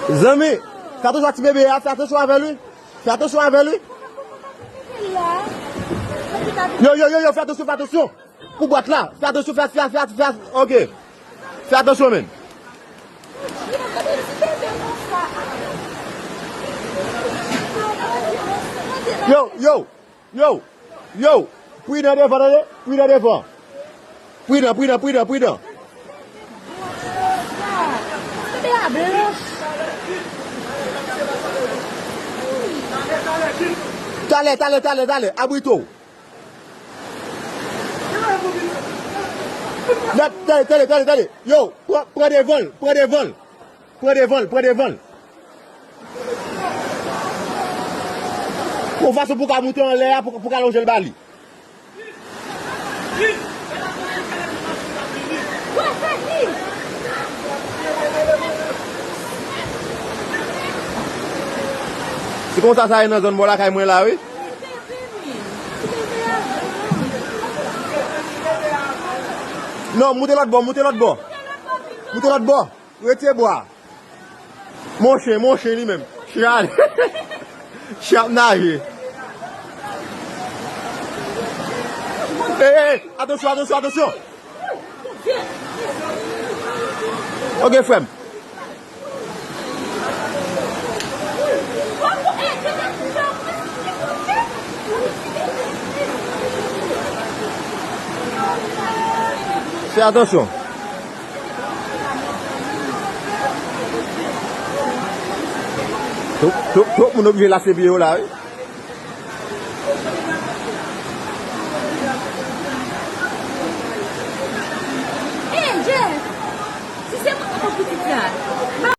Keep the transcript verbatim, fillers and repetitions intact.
Zanmi, fè atansyon ak ti bebe a, fè atansyon avè l wi. Fè atansyon avè l wi. Yo, yo, yo, yo, fè atansyon, fè atansyon. Pou bwat la, fè atansyon, fè, fè, fè, fè, ok. Fè atansyon, men. Yo, yo, yo, yo. Pridan devan, tande. Pridan devan. Pridan, pridan, pridan, pridan. Talè, talè, talè, talè. Abrite w. Tande, tande, tande, tande. Yo, pran, pran devan l, pran devan l. Pran devan l, pran devan l. Yon fason pou w ka moute anlè a, pou, pou w ka lonje l ba li. Se konsa sa ye nan zòn bò lakay mwen la, wi. Non, moute lòt bò, moute lòt bò. Moute lòt bò. Retire bwa. Mon chen, mon chen li menm. Chen ale. Chen ap naje. Ey, ey, atansyon, atansyon, atansyon. Ok, frè m. Fè atansyon. Twòp, twòp, twòp moun oblije lase pye yo la, wi. Hey, Jeff! Si se mwen k ap pitit la.